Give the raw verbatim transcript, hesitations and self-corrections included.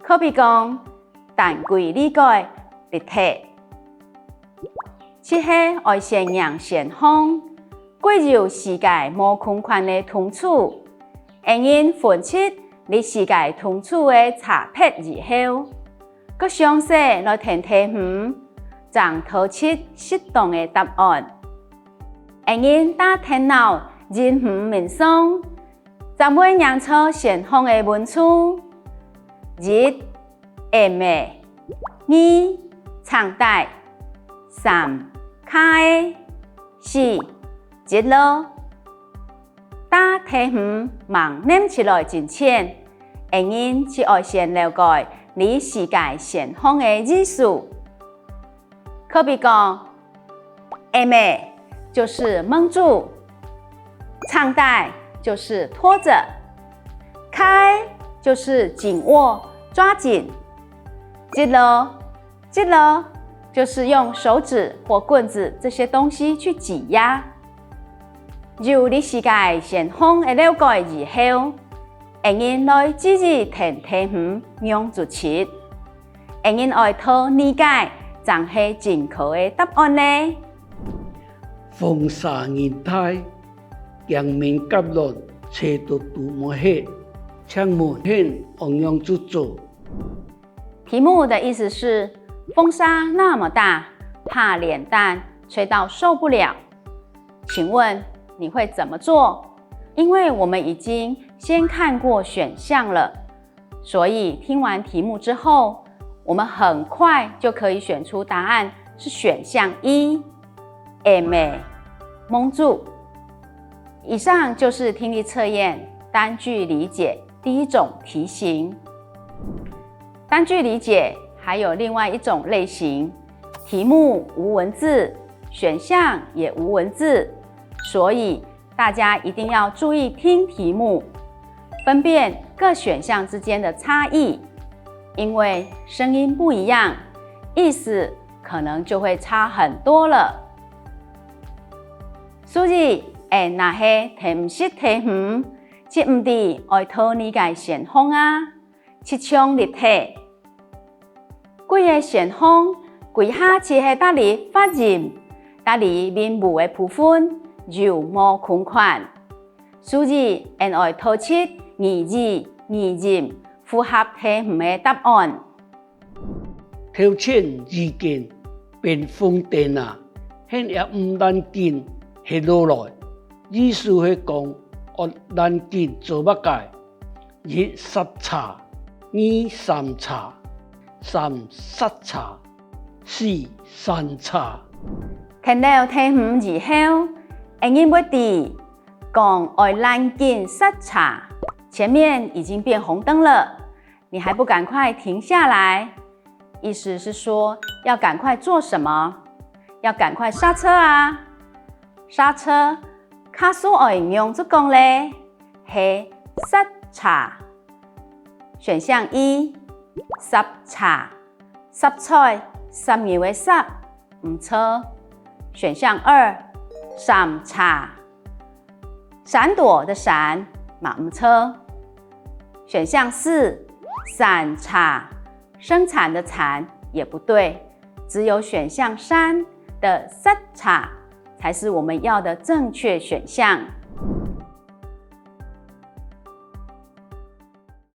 可比講，單歸理解，立體。就係愛先䀴選項，歸有四個無共款个動詞，𠊎人分析這四個動詞个差別以後， 過詳細來聽題目，正討出適當个答案。𠊎人打電腦螢幕面上，正會䀴著選項个文字：一，暗个；二，長大；三，較个；四，一路。 在題目吂唸出來進前，𠊎人就愛先了解這四個選項个意思。可比講，暗个就是蒙住，長大就是拖著，較个就是緊握、抓緊，一路 一路就是用手指或棍子這些東西去擠壓。有這四個選項个了解以後，𠊎人來注意聽題目仰子出。𠊎人愛討理解正係正確个答案呢。風沙恁大，鏡面角落吹到都無忒，請問你愛仰子做？ 題目的意思是，風沙那麼大，怕臉蛋吹到受不了。請問你會怎麼做？因為我們已經先看過選項了，所以聽完題目之後，我們很快就可以選出答案是選項一，暗个，蒙住。以上就是聽力測驗單句理解第一種題型。 單句理解還有另外一種類型，題目無文字，選項也無文字，所以大家一定要注意聽題目，分辨各選項之間的差異，因為聲音不一樣，意思可能就會差很多了。所以，𠊎若係聽毋識題目，就毋知愛討哪個選項啊。 就像立體。幾個選項，歸下就係搭這發音，搭這韻母个部分有無共款。所以，𠊎愛討出語意、語音符合題目个答案。頭前已經變紅燈啊，你也毋趕緊歇落來。意思係講，愛趕緊做麼个？ 一煞車，二三車，三煞車，四閃車。聽了題目以後，𠊎人會知，講愛趕緊煞車，前面已經變紅燈了，你還不趕快停下來？意思是說，要趕快做什麼？要趕快剎車啊！ 煞車，客事愛仰子講咧？係煞車。選項一，煞車，煞菜，煞牛个煞，毋著。選項二，閃車，閃躲的閃，嘛毋著。選項四，產車，生產的產，也不對。 只有選項三的煞車才是我們要的正確選項。